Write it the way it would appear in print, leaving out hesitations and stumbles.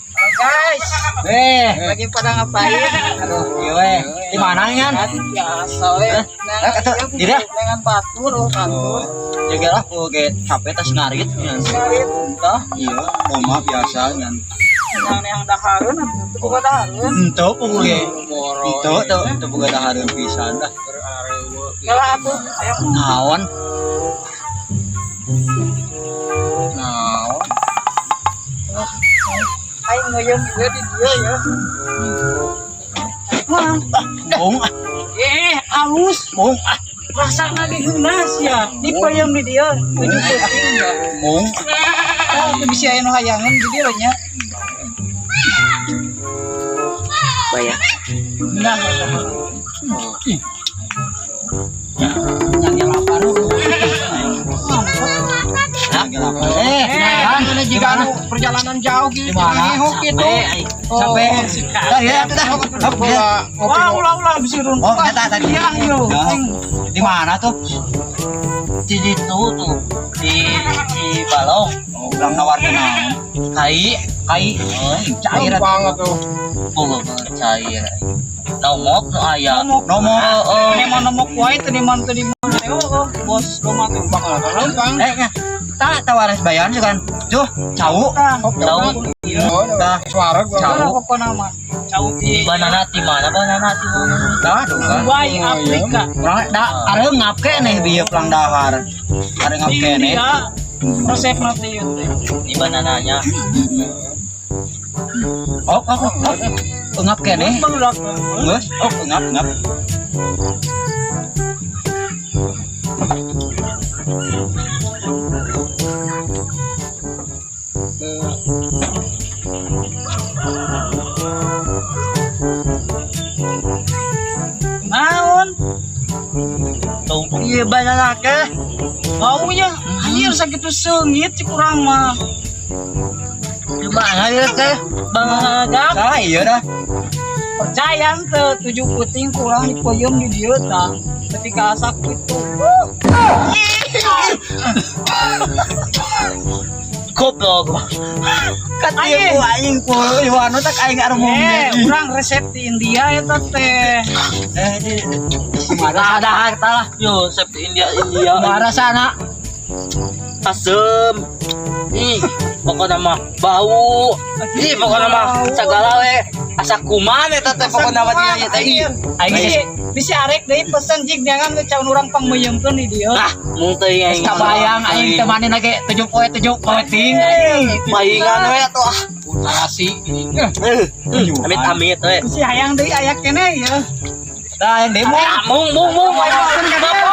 Halo guys, Eh, lagi pada ngapain? aduh, iya weh. Di mana nyan? Kan biasa we. Eh, atuh, tidak. Dengan batur, oh batur. Jaga lah, ge capek tas ngarit nyan. Ngarit. Entah, iya, mama biasa nyan. Yang yang dahareun atuh, teu boga dahareun. Ento pugu ge. Ento tuh, teu boga dahareun pisan dah. Kalau atuh ayo. Naon? Naon? Aing ngeuyeum ieu di dieu ya. Wah, Bung ah, halus. bung ah, Rasana ge geunas ya. Dipeuyeum di dieu, tujuh peuting ya. bung. Oh, teu bisi aya nu hayangeun di dieu nya. Bayar. Nah, eta mah. Yang lapar. Yang lapar. Eh, Eh, mana jika anu perjalanan jauh gitu, Di mana? ngehok gitu. Sampai. Dah ya, dah. Hop, ya. Wah, ulah ulah bisa runtuh. Oh, eta tadi. Iya, yo. Ya. Di mana tuh? Di situ tuh di Balong. Oh, urang nawarkeun naon? Kai. Kai. Oh, cair atuh. Banget tuh. Oh, cair. Nomok nu aya. Nomok. Nomok. Oh, oh. Ini mau nomok wae teu di mana teu di mana. Oh, oh, bos gua mah tuh Bakal lempang. Eh, nya. Tak tawaran bayaran juga kan. Tuh, cau. Tah, Cau. Oh, Dah. suara gua. Cau. Cau pokona mah. Cau Di di banana di mana banana di mana? Dah, tuh kan. Dubai, Oh, iya. Afrika. Urang da areungap keneh bieu pelang dahar. Areungap Di keneh. India resep nanti ieu teh. Di banananya. Oh, oh, oh, oh. Eungap keneh. Barudak. Geus, oh, eungap, eungap. Naon? Tuh. Iya banana ke. Baunya anjir sakitu seungit cik urang mah. Di mana ya teh? Banana gak? Salah iya dah. Percaya teu tujuh puting kurang dipeuyeum di dieu tah. Ketika asak itu. Goblok. Kat ieu ku aing ku Iwano tak aing aremong. Urang resep di India eta teh. Eh, di mana? Dah dah lah. Yo, resep di India India. Mana sana? Asem. Ih, pokoknya mah bau. Ih, pokoknya mah segala we. Asa kuman eta teh pokoknya mah dina ieu teh. Ih, Aing Bisi geus bisi arek deui pesen jig jangan ge caun urang pangmeuyemkeun di dieu. Ah, mung teuing aing. kabayang aing temanin lagi 7 poe 7 poe ting anjing. Paingan we atuh ah. Nasi. Amit amit we. Bisi hayang deui aya keneh ya. Dah yang demo. Ah, mung mung mung. Bapak.